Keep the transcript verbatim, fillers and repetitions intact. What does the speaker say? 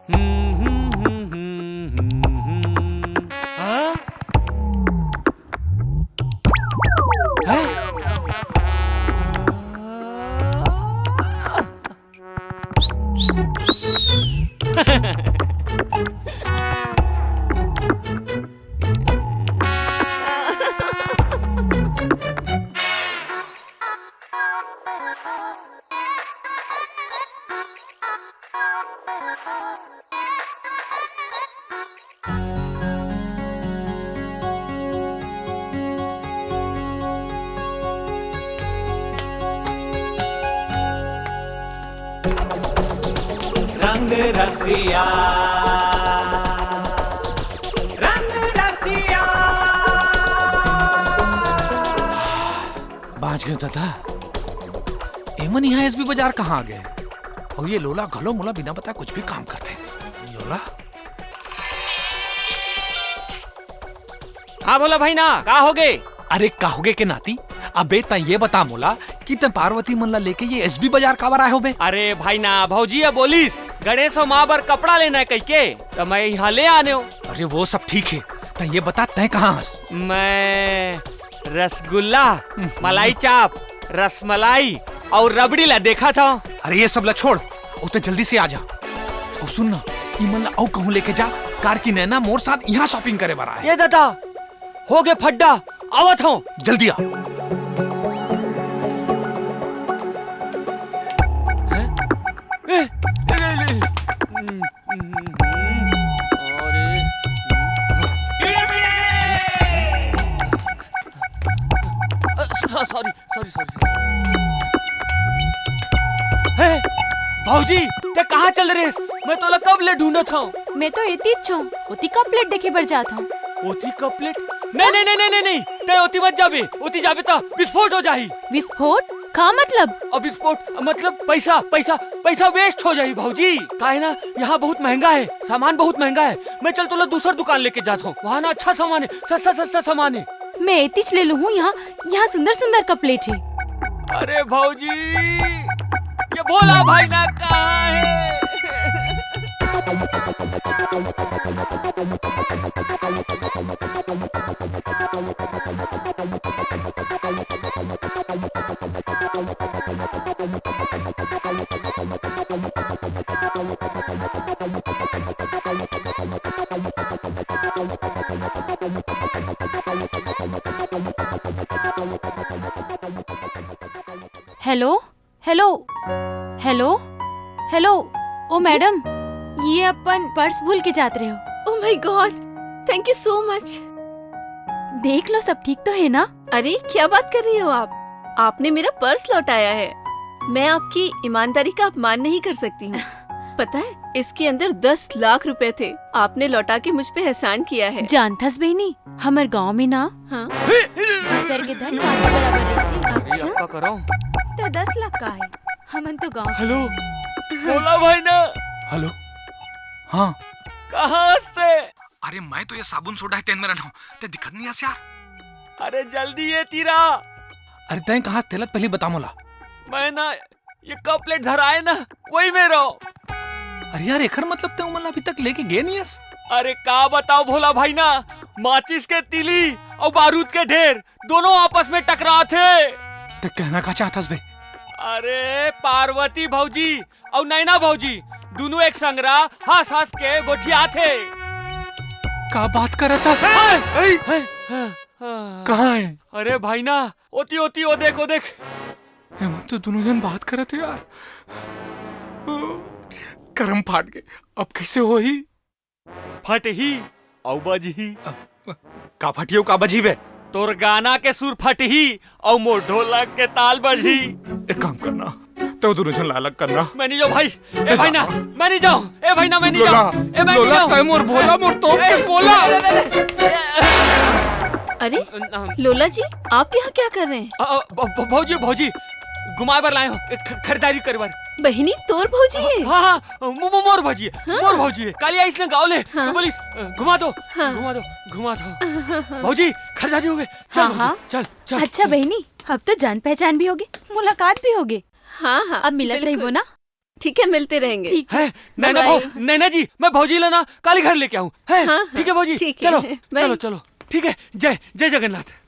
हाँ? हैं? रंग रसिया, रंग रसिया। बांच गए दादा। एमन यहाँ एसबी बाजार कहाँ आ गए? अउ ये लोला घलो मोला बिना बताए कुछ भी काम करथे। लोला? हाँ भोला भाई ना, का होगे? अरे का होगे के नाती, अबे तैं ये बता मोला कि तैं पार्वती मन ला लेके ये एसबी बाजार काबर आए हो बे? अरे भाई ना, भौजी ह बोलिस गणेश अउ माँ बर कपड़ा लेना हे कहिके, त मैं यहाँ ले आने हो। अरे वो सब ठीक हे, तैं ये बता तैं कहाँ हस? मैं रसगुल्ला, हम्म। मलाई चाप, रसमलाई अउ रबड़ी ला देखत हंव। अरे ये सब ला छोड़, अउ तैं जल्दी से आ जा। अउ सुन ना, इमन ला अउ कहूँ लेके जा, कार्की नैना मोर साथ यहाँ shopping करे बर आए। ये दादा, होगे फड्डा, आवत हंव। जल्दी आ। हैं? ए, ए, ए, ए, हम्म, हम्म, हम्म। अरे, अ, स-, स-, sorry, sorry, sorry। हे, भौजी, तैं कहाँ चल रहे हस? मैं तोला कब ले ढूंढत हंव। मैं तो एतीच हंव, ओती का plate देखे बर जात हंव। ओती का plate? नहीं, नहीं, नहीं, नहीं, नहीं, नहीं। तैं ओती मत जाबे, ओती जाबे त विस्फोट हो जाही। विस्फोट? का मतलब? अब विस्फोट मतलब पैसा, पैसा, पैसा waste हो जाही भौजी। काहे ना, यहाँ बहुत महंगा हे, सामान बहुत महंगा हे। मैं चल तोला दूसर दुकान लेके जात हंव, वहाँ ना अच्छा सामान हे, सस्ता, सस्ता सामान हे। मैं एतीच ले लूँ हूँ, यहाँ, यहाँ सुंदर सुंदर का plate हे। अरे भौजी, ये भोला भाई ना कहाँ हे? Hello, hello, hello, hello. ओ जी? मैडम, ये अपन पर्स भूल के जात रहे हो। Oh my God, thank you so much। देख लो, सब ठीक तो है ना? अरे, क्या बात कर रही हो आप? आपने मेरा पर्स लौटाया है। मैं आपकी ईमानदारी का अपमान नहीं कर सकती हूँ। पता है, इसके अंदर दस लाख रुपए थे। आपने लौटा के मुझ पे एहसान किया है। जानथस बहिनी, हमर गांव में ना, हाँ। दूसर के धन माटी बराबर रहिथे। अच्छा? अरे, अक्का करो। त दस लाख का है, हमन तो गांव के हेलो, भोला भाई ना। हेलो, हाँ। कहाँ हस तैं? अरे, मैं तो ये साबुन सोडा हे तेन में रहना हूँ, तैं दिखत नहीं हस यार। अरे, जल्दी ये तीरा। अरे, तैं कहाँ हस तेला त पहली बता मोला। मैं ना ये का plate धराए ना, वही में रहो। अरे यार, एखर मतलब तैं उमन ला अभी तक लेके गे नहीं हस? अरे का बताओ भोला भाई ना, माचिस के तीली अउ बारूद के ढेर दोनों आपस में टकराथे। तैं कहना का चाहत हस बे? अरे पार्वती भौजी अउ नैना भौजी, दोनों एक संगरा हंस हंस के गोठियाथे। का बात करत हस? हाय! हाय! हाय! हाय! कहाँ हे? अरे भाई ना, ओती, ओती, ओ देख, ओ देख। एमन तो दोनों झन बात करत हे यार। करम फाट गे, अब कइसे होही? फटही अउ बजही। अ, का फटही अउ का बजही बे? तोर गाना के सुर फटही अउ मोर ढोलक के ताल बजही। एक काम करना, तैं दोनों झन ला अलग करना। मैं नहीं जाऊँ भाई, ए भाई ना, मैं नहीं जाऊँ, ए भाई ना, मैं नहीं जाऊँ, ए मैं नहीं जाऊँ। तैं मोर भोला, मोर तोप के भोला। अरे, लोला जी, आप यहाँ क्या कर रहे हैं? अ, अ, भ-, भ-, भौजी, भौजी, घुमाए बर लाए हों, ख-, खरीदारी करे बर। बहिनी, तोर भौजी हे? हाँ, हाँ, मो-, मो-, मोर भौजी हे, हाँ? मोर भौजी हे। काली आइस ना गाँव ले, हाँ। तो बोलिस, "अ, घुमा दो, हाँ। घुमा दो, घुमा दो।" भौजी, खरीदारी होगे। चल हाँ, भौजी, हाँ। चल, चल, अच्छा चल। बहिनी, अब तो जान पहचान भी होगे, मुलाकात भी होगे। हाँ, हाँ, अब मिलत बिल्कुल। रहिबो ना? ठीक है, मिलते रहेंगे। ठीक है। है नैना, भौ-, नैना जी, मैं भौजी ला ना काली घर लेके आऊँ, है? हाँ, हाँ, ठीक है भौजी, ठीक है। चलो, चलो, चलो। ठीक है, जय, जय जगन्नाथ।